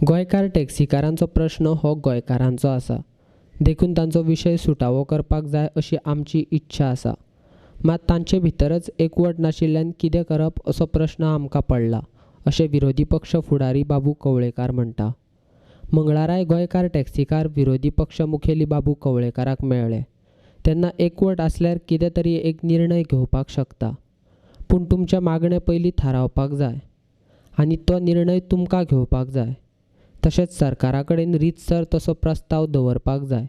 गोंयकार टॅक्सीकारांचो प्रश्न हो गोंयकारांचो आसा, देखून तांचो विशय सुटावो करपाक जाय अशी आमची इच्छा आसा. मात तांचे भितरच एकवट नाशिल्ल्यान कितें करप असो प्रश्न आमकां पडला अशें विरोधी पक्ष फुडारी बाबू कवळेकार म्हणटा. मंगळाराय गोंयकार टॅक्सीकार विरोधी पक्ष मुखेली बाबू कवळेकाराक मेळ्ळे तेन्ना एकवट आसल्यार कितें तरी एक निर्णय घेवपाक शकता, पूण तुमचें मागणें पयलीं थारावपाक जाय आनी तो निर्णय तुमकां घेवपाक जाय. तशेंच सरकारा कडेन रितसर तसो प्रस्ताव दवरपाक जाय,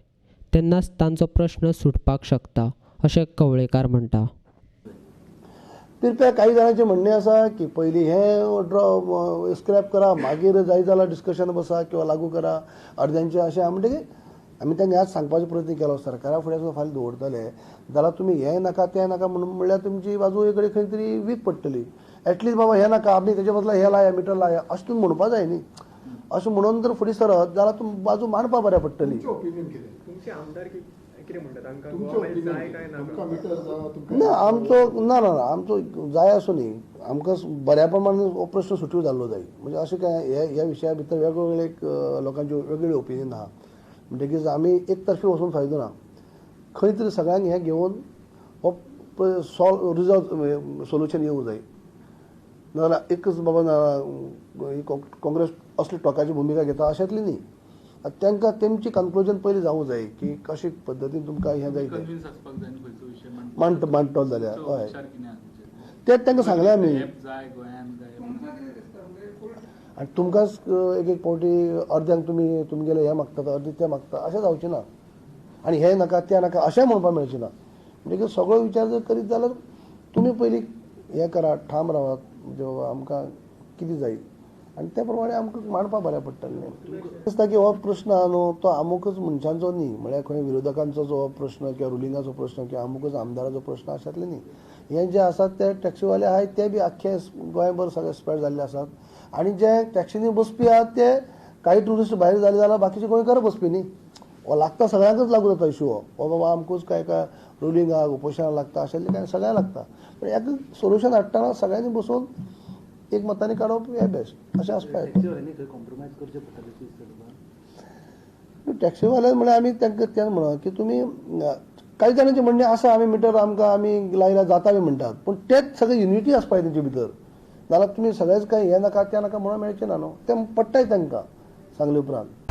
तेन्नाच तांचो प्रश्न सुटपाक शकता अशें कवळेकार म्हणटा. तिरप्या काही जाणांचें म्हणणें आसा की पयलीं हें ड्रॉ स्क्रॅप करा, मागीर जाय जाल्यार डिस्कशन बसा किंवा लागू करा. अर्द्यांचें अशें आहा. म्हणटकीर आमी तांकां ह्याच सांगपाचो प्रयत्न केलो, सरकारा फुडें सुद्दां फाल्यां दवरतले जाल्यार तुमी हें नाका तें नाका म्हणून म्हणल्यार तुमची बाजू एक कडेन खंय तरी वीक पडटली. एटलिस्ट बाबा हें नाका आमी तेजे बदला हें लाया मिटर लाया अशें तुमी म्हणपा जाय न्ही. अशें म्हणून जर फुडें सरत जाल्यार तुमी बाजू मांडपा बऱ्या पडटली. ना आमचो ना ना आमचो जाय असो न्ही, आमकां बऱ्या प्रमाणे हो प्रश्न सुटू जाल्लो जाय. म्हणजे अशें काय ह्या विशया भितर वेगवेगळे लोकांच्यो वेगवेगळे ओपिनियन आहा. म्हणटकीच आमी एक तर्फी वचून फायदो ना, खंय तरी सगळ्यांक हें घेवन हो सॉल्व रिजॉल्व सोल्युशन येवं जाय. नाजाल्यार एकच बाबा ना काँग्रेस असली टोकाची भुमिका घेता अशेंतली न्ही. तांकां तेमची कन्क्लुजन पयलीं जावूं जाय की कशे पद्दतीन तुमकां हें जाय तें मांडटलो जाल्यार हय तेंच तांकां सांगलें आमी. आनी तुमकांच एक एक फावटी अर्द्यांक तुमी तुमगेलें हें मागतात अर्दे तें मागता अशें जावचें ना. आनी हें नाका तें नाका अशेंय म्हणपाक मेळचें ना. म्हणटकीर सगळो विचार जर करीत जाल्यार तुमी पयलीं हें करा, ठाम रावात म्हणजे बाबा आमकां कितें जाय आनी त्या प्रमाणे आमकां मांडपा बऱ्या पडटलें. दिसता की हो प्रश्न आहा न्हू तो अमुकच मनशांचो न्ही, म्हळ्यार खंय विरोधकांचो जो प्रश्न किंवा रुलिंगाचो प्रश्न किंवा अमुकच आमदाराचो प्रश्न अशातले न्ही. हे जे आसात ते टॅक्सीवाले आहात ते बी आख्खे गोंयभर सगळे स्प्रेड जाल्ले आसात आनी जे टॅक्सीनी बसपी आहात ते काही ट्युरिस्ट भायर जाले जाल्यार बाकीचे गोंयकार बसपी न्ही. हो लागता सगळ्यांकच लागू जाता इशू हो हो बाबा आमकूच काय काय रुलिंगाक उपोशणाक लागता अशें काय सगळ्यांक लागता. पूण हेका सोल्युशन हाडटना सगळ्यांनी बसून एक मतांनी काडप हें बेस्ट अशें आसपाक जाय. टॅक्सीवाल्यान म्हळ्यार आमी तांकां तें म्हणा की तुमी काही जाणांचें म्हणणें आसा आमी मिटर आमकां आमी लायल्यार जाता बी म्हणटात, पूण तेच सगळें युनिटी आसपाक जाय तेंचे भितर. नाजाल्यार तुमी सगळेच काय हें नाका तें नाका म्हणून मेळचें ना न्हू, तें पडटाय तांकां सांगले उपरांत.